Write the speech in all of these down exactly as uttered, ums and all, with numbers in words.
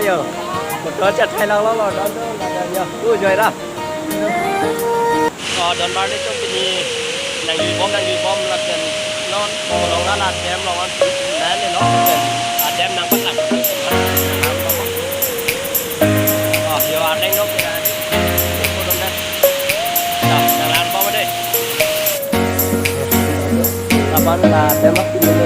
Motor chat thai lang lo lo don do la dan yo. Tu joi ra. Oh, don bar ni tum pini nangjuibom nangjuibom lapen non kolong la la dam long an nang ni lo pen. Ah, dam nangpaklang. Oh, yo arleng dong kira. Ko don dam. Nah, nang lan bom deh. Laban la dam pini.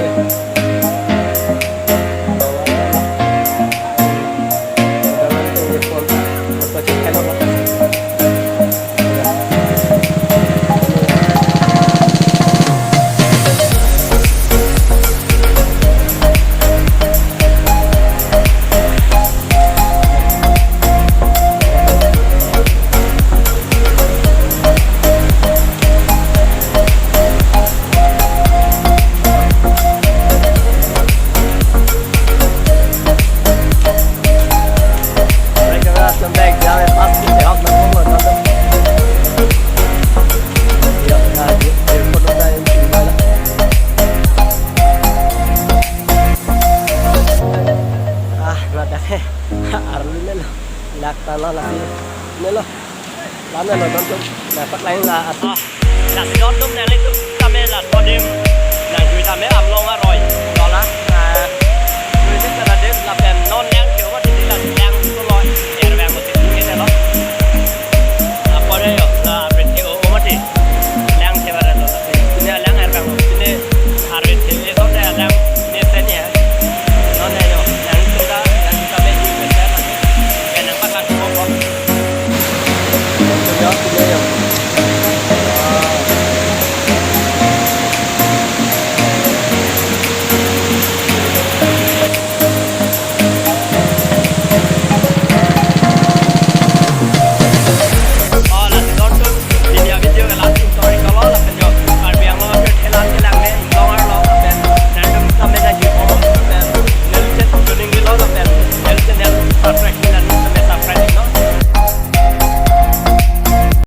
Ah, ladak he. Arlu nelo. Lak talo lasi. Nelo. Lame lo don tum. Dapat lain la at. Ah, lasi don tum neli tum tame la kodim. Nangjui tame Amlong aroi. Dola.